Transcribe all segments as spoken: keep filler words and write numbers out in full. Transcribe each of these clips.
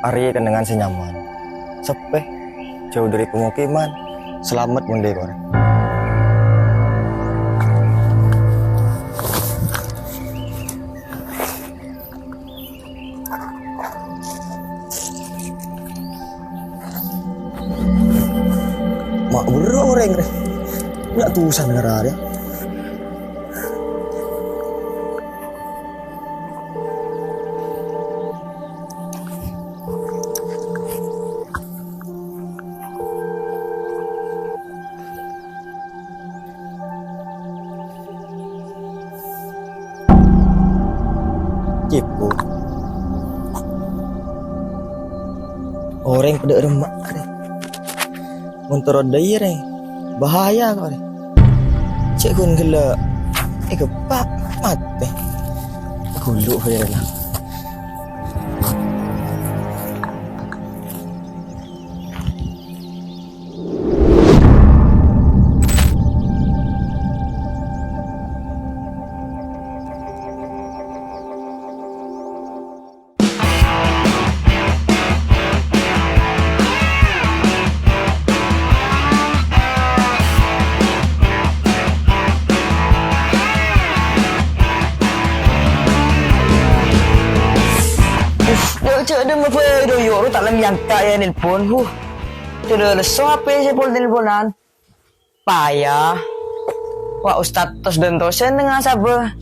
Arèya kennengngan sè nyaman. Seppè, jhâu dâri pemukiman, salamet mon dâri korè. Ma' bârâ' orèng rè. Nya' tosan ngararè. Cèpo. Orèng padâ remma' rè. Mon terro dâiyâ rè, bahaya kok rè. Cè' ghun ghellâ' èkeppa' matè. Ghulu' bhâi rè la. Yo, cè' dâmma bhâi, do, yo, ta' la nyangka ya nelpon. Huh. Cè' dâ' lesso H P sè pol-nelponan. Paya. Wa, Ustad tos dântosèn tengnga sabâ.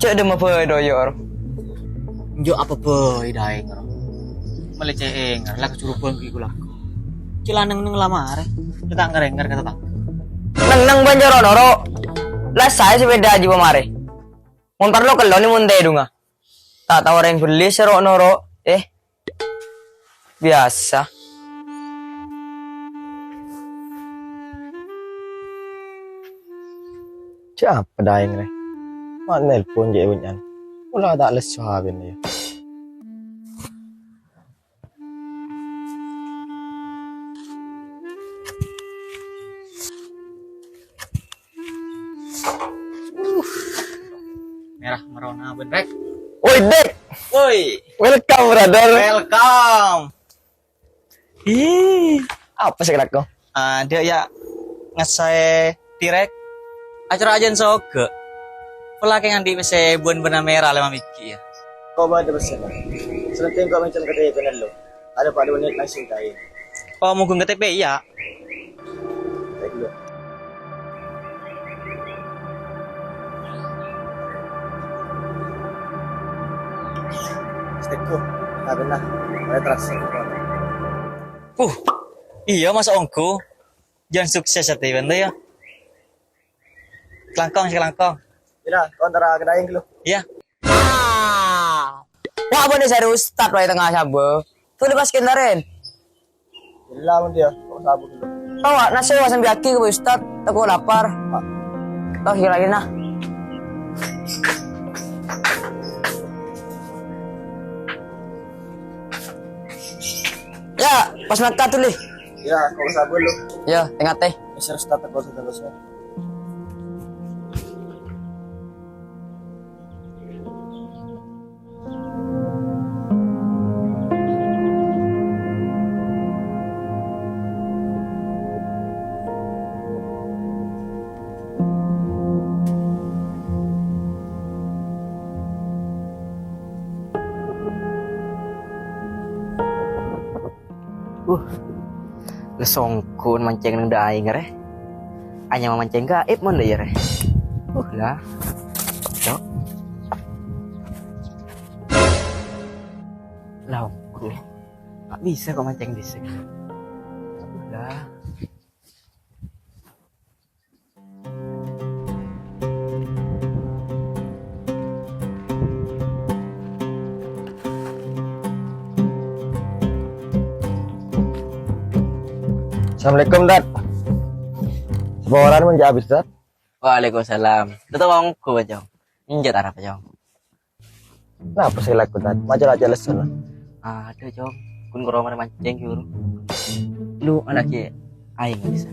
Cè' dâmma bhâi, do, yo. Njo apa bhâi, Daeng, ro? Malè cè' ènger, la kajhurubân ghi' ghulâ. Cè' la neng-neng la marè, ta' ngèr-ngèr ka tatangghâ. Neng-neng bân jârèya noro'. La saè sepèda jiyâ pamarè. Mon parlo kello ni mon tèdungnga. Ta' tao orèng bellî sè ro'-noro'. Eh. Biyasa. Cè' apa Daeng rè? Ma' nelpon jhâ' bânnya'an. Pola ta' lesso H P-na ya. Mèra merona bân rèk. Woi, Dek. Woi. Welcome, brother. Welcome. Ih, apa sè èlako? Adâ' ya, ngèssè tirèk. Acara ajân soghâ. Pola kèng andi' pèssè bân-bân mèra lè mamèghi' ya. Ko' bâdâ pèssèna. Sè pentèng ko' mèncèn K T P-na lo. Adâ' pa' dua menit langsung kaè. Oh, mongghu K T P ya. Thank you. Stekku, kabinna, mulai terasa. Uh, iya, Mas Ongku. Jân sukses ati bânto ya. Kalangkong, kalangkong. Ila, kontara kedai dulu. Iya. Ah. Wah, bânnè sarè ustad wae tengnga sabâ. Tuh lepas kentaren. Ila, mon dia, kok sabâ dulu. Tawa, nasi wa sambi aki ke ustad, tako lapar. Toh, kira-kira nah. Ya, pas mangkat dulu. Ya, kok sabâ lu. Ya, tengah teh. Mister Ustad, kok sabâ lu. Uh, la songkon mancèng neng dâ' aèng, rè. Anyama mancèng gaib mon dâ' iyâ, rè. Uh, la. Cok. La, onggu. Ta' bisa ko' mancèng dhisik. Uh, la. Assalamualaikum, Dad. Sapa orèng mon jâ' abis, Dad? Waalaikumsalam. Dâ' tao onggu, Cong. Enjâ' arapa, Cong? Napa sè èlako, Tad? Maca-maca lesso, no? Adâ', Cong. Ghun karo marè mancèng, Cong. Lu alako aèng bisa.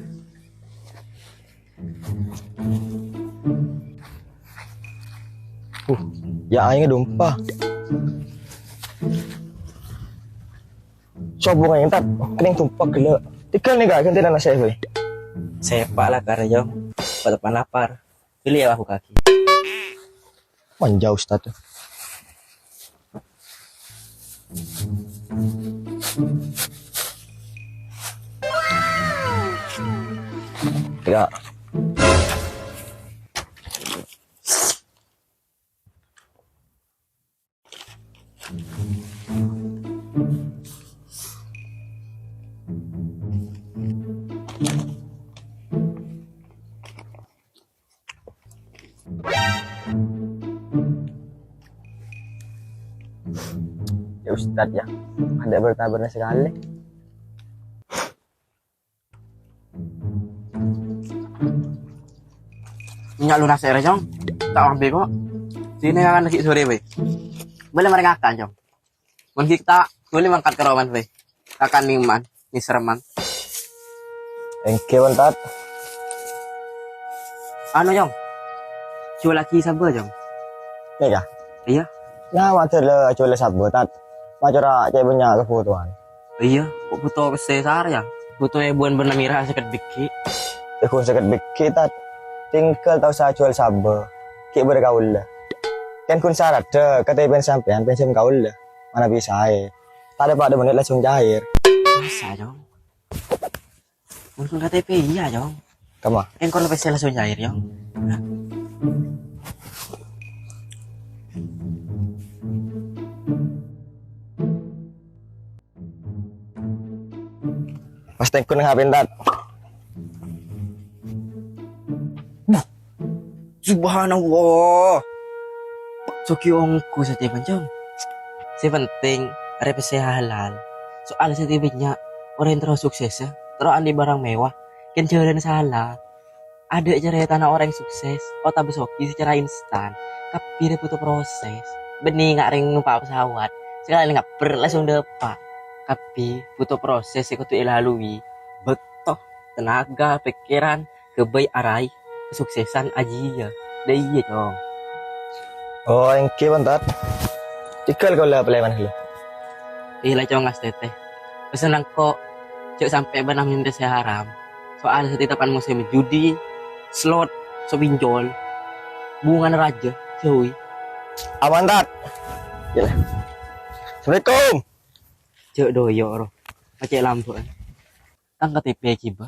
Uh, ya aèng dumpa. Sobung aja, Tat. Kennèng tumpak ghellâ'. Tèghâl nèka, ghântèna nasè', boy. Sèpa' la karè, Jong. Pateppa' lapar. Pilih ya, aku kaki. Manja, Ustad. Ya. Ya, Ustad, ya. Ada berkabarnya sekali. Nya' lu nasè' rè, Cong. Ta' ambi kok. Sini akan lagi sore, weh. Boleh mereka akan, Cong. Mon ghi' ta' boleh mangkat ka roman, weh. Kakan niman, nisreman. Engghi, Wan, Tat. Anu, Cong. Jual lagi sabbhâ, Cong. Nèka? Iyâ. Nah, mator jual sabbhâ, Tat. Macora cè' bânnya' kebutuhan. Iyâ, kok buto pèssè sar, ya? Buto èbuwân bân namira sèket bighi'. Èbuwân sèket bighi', Tat. Tèngghâl ta' osa jual sabbhâ. Ghi' bârâ kaulâ. Kan ghun saraddhâ, K T P sampèyan pènjhâm kaulâ. Manabi saè. Ta' dâpa' dua menit langsung cair. Masa, Cong? Mon K T P iyâ, Cong. Kemma? Engko' la pèssè langsung cair, Cong. Pas tèngkon ngapèn, Tat? Buh. Subhanallah. Sogi ongghu satèya, Cong. Sè penting, arè pèssè halal. Soal satèya bânnya' orèng terro suksessa, terro andi' barang mewah, kèn jhâlân sala. Adâ' carètana orèng sukses otabâ sogi secara instan. Kabbhi rè buto proses. Bânnè nga' rèng nompa' pesawat, sakalè ngabbher langsung dâpa'. Kabbhi buto proses sè kodhu èlalui. Bâkto, tenaga, pèkkèran, ghâbây araè kasuksesan ajiyâ. Dâ' iyâ, Cong. Oh, engghi, Wan, Tat. Tèghâl kaulâ palèman ghâllu. Iyâ la, Cong, astètè. Pèssèna engko' jhâ' sampè' bâ'na mènta sè haram. Soal satèya pan mosèm judi, slot, sopinjol, bungana rajâ, jhâuwi. Aman, Tat. Iyâ la. Assalamualaikum. Jhâ' dhoyo, ro. Pacè' lambâ'ân. Tang K T P ghibâ.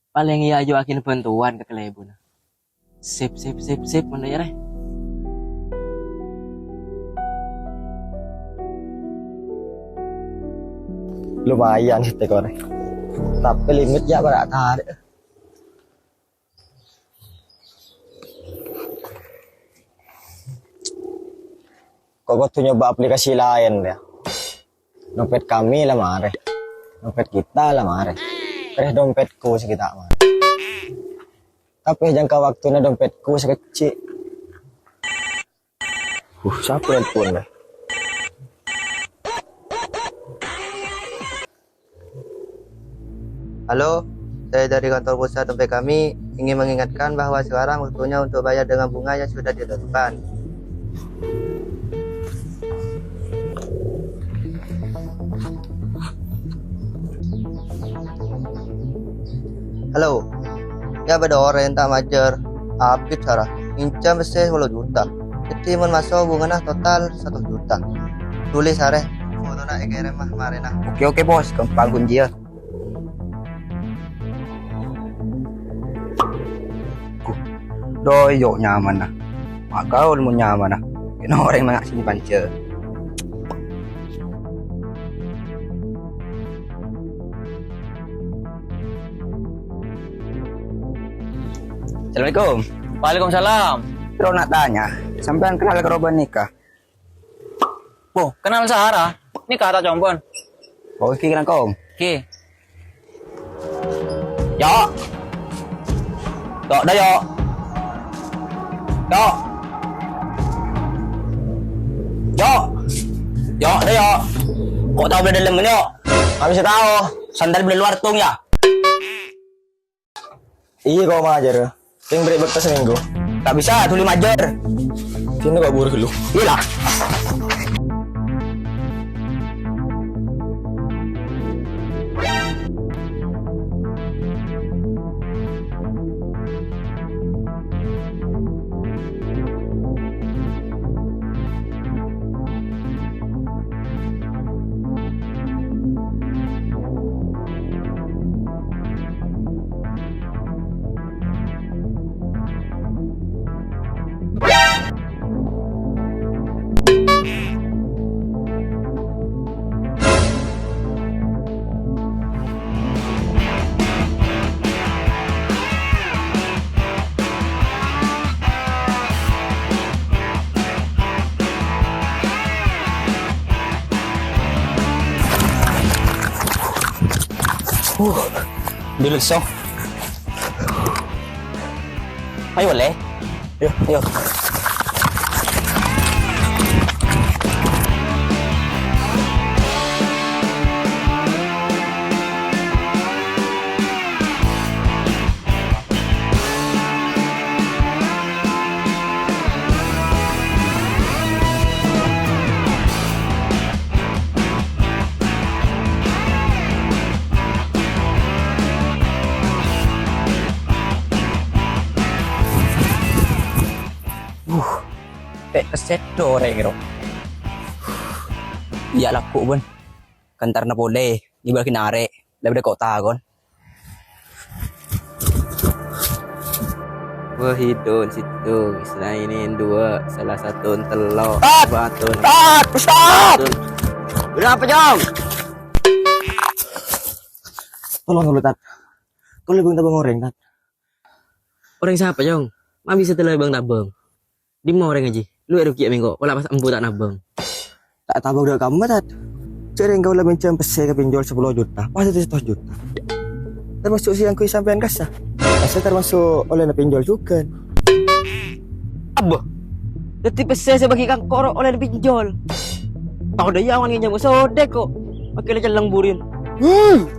Palèng iyâ ajuwâghin bhântowan ka kalèbunna. Sip, sip, sip, sip, mon dâ' iyâ, rè. Lumayan sè tèkor. Tapè limit yâ para' tarè'. Kok kodhu nyoba aplikasi laèn, yâ? Dompet kami la marè. Dompet kita la marè. Terros dompetku sè ghi' ta' marè. Tapè jangka waktuna dompetku sè kecil. Uh, sapa nelpon, yâ? Halo, saya dari kantor pusat dompet kami ingin mengingatkan bahwa sekarang waktunya untuk bayar dengan bunga yang sudah ditetapkan. Halo, yâ bâdâ orèng ta' majâr, abit sara, nginjhâm pèssè sapolo juta. Dhâddhi mon maso' bungana total saratos juta. Tulis arè, fotona èkèrèm marèna. Oke, oke, Bos, ghâmpang kunciyâ. Gu, dhoyo nyamana. Ma' gaul mon nyamana. Kèng orèng manga' sini panca. Assalamualaikum. Waalaikumsalam. Terro na' tanya, sampèyan kenal karo bân nèka? Wah, kenal sara. Nèka ta' Cong, pon. Oh, iki kenal, Kong. Iki. Yo. Yo, dah, yo. Yo. Yo. Yo, dah, yo. Kok tao bâdâ dâlem, yo? Kami sè tao. Sandal bâdâ luar tung, ya? Iyâ, kok majâr. Kèng bherri' bâkto samènggu. Ta' bisa, dhuli majâr. Sini kok buru ghâllu. Iyâ, lah. Huh, dulu, Song. Ayo, boleh? Yo, yo. Uh, pè' pèssè dhu orèng, ro. Iyâ, lagghu', bân. Kèntarna polè, ngibâ ghi narè', la bâdâ kota, kon. Wahidun situ, isnaini dua, salah satu tello, Tat! Batun. Tat! Ustaz! Berapa, Jong? Tolong dulu, Tat. Kaulâ bâng tabâng orèng, Tat. Orèng sapa, Jong? Ma' bisa tèla bâng tabâng? Dimma orèng, Aji? Lu èrugiyâ mèngko', pola pas embu ta' nabâng. Ta' tabâng dâ' kamma, Tat. Jhâ' rèng kaulâ mènjhâm pèssè ka pinjol sapolo juta, pas ètèng sètos juta. Tamaso' sè èangghuy sampèyan kassa. Kassa tamaso' ollèna pinjol jhughân. Abbâ. Dhâddhi pèssè sè bâgi ka engko' ro ollèna pinjol. Tao dâ' iyâ awan ngènjhâm sodek ko'. Makkè la celleng burin. Hmm.